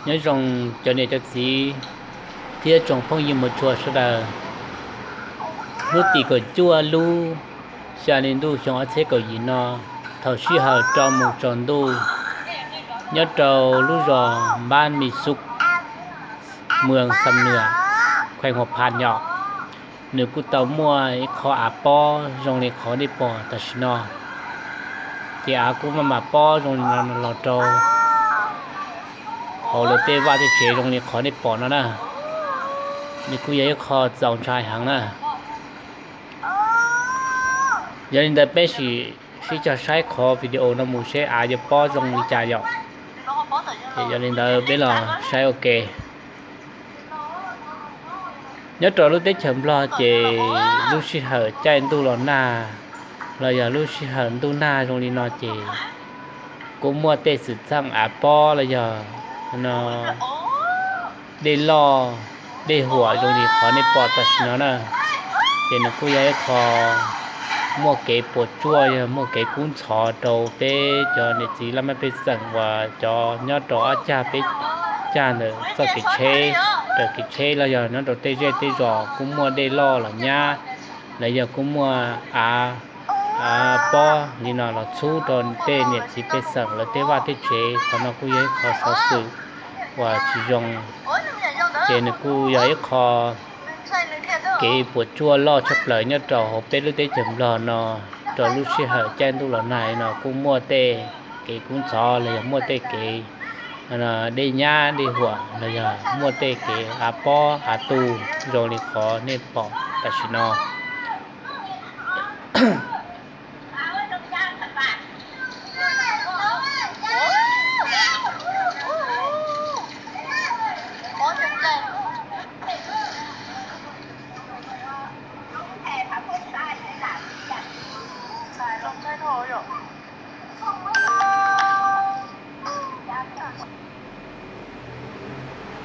Nyob zoo cov niam cov txiv thiab tsoom phooj ywg mus tshua sawv daws. Lub tim kaum cuaj lub xya hli ntuj xyoo ob txhiab kaum yim no, thaum sij hawm rau mus tsaus ntuj, nyob rau lub zos Npab Mis Xub, mwm Xam Nuam, khees Huas Phas Nyom, nws kuj tau muaj ib qho av pob zoo li qhov nej pom tam sim no. Ces av kuj maj mam pob zoo li no los rau hauv lawv tej vaj tej tsev zoo li qhov nej pom no na. Nws kuj yog ib qho txaus ntshai heev na. Yog li ntawd peb sim sib cog saib qhov video no mus seb av yuav pob zoo li cas yom. Yog li ntawd peb los saib ua ke. Nyob rau lub teb chaws Nplog ces lub sij hawm caij ntuj los nag los yog lub sij hawm ntuj nag zoo li no ces kuj muaj tej xwm txheej av pob los yog dej loj, dej huam zoo li qhov nej pom tam sim no na. Ces nws kuj yog ib qho muaj kev puas tsuaj, yog muaj kev kub ntxhov rau peb cov niam txiv laj mej pej xeem uas cov nyob rau ob cag peb cag ntawm txoj kev tsheb, raws kev tsheb los yog nyob rau tej zej tej zos kuj muaj dej loj los nyab, los yog kuj muaj av pob li no los txhub rau tej niam txiv pej xeem lawv tej vaj tej tsev. Qhov no kuj yog ib qho xov xwm uas tsis zoo, ces nws kuj yog ib qho kev puas tsuaj loj tshaj plaws nyob rau hauv peb lub teb chaws Nplog no. Rau lub sij hawm caij ntuj los nag no kuj muaj tej kev kub ntxhov los yog muaj tej kev dej nyab dej huam los yog muaj tej kev av pob av tu zoo li qhov nej pom tam sim no.